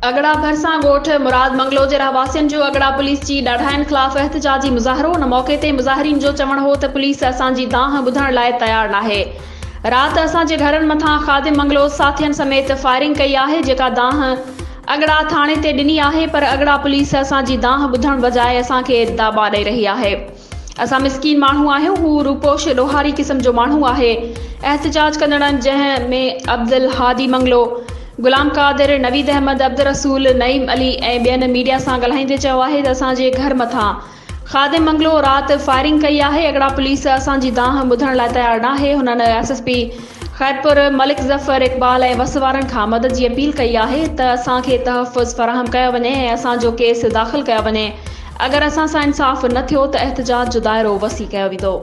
اڳڙا ڀرسان ڳوٺ مراد منگلو جي رهواسين جو اڳڙا پوليس جي ڏاڍاين خلاف احتجاجي مظاهرو، ان موقعي تي مظاهرين جو چوڻ هو ته پوليس اسان جي دانهن ٻڌڻ لاء تيار ناهي، رات اسان جي گهرن مٿان خادم منگلو ساٿين سميت فائرنگ ڪئي آهي جيڪا دانهن اڳڙا ٿاڻي تي ڏني آهي پر اڳڙا پوليس اسان جي دانهن ٻڌڻ بجاء اسان کي داٻا ڏئي رهي آهي. اسان مسڪين ماڻهو آهيون، هو روپوش ڏوهاري قسم جو ماڻهو آهي. احتجاج ڪندڙن جنهن ۾ عبدالهادي منگلو، غلام قادر، نويد احمد، عبدالرسول، نعيم علي ۽ ٻين ميڊيا سان ڳالهائيندي چيو آهي ته اسان جي گهر مٿان خادم منگلو رات فائرنگ ڪئي آهي، اڳڙا پوليس اسان جي دانهن ٻڌڻ لاء تيار ناهي، هنن S S P Khairpur Malik Zafar Iqbal ۽ وس وارن کان مدد جي اپيل ڪئي آهي ته اسان کي تحفظ فراهم ڪيو وڃي ۽ اسان جو ڪيس داخل ڪيو وڃي. اگر اسان سان انصاف نه ٿيو ته احتجاج جو دائرو وسيع ڪيو ويندو.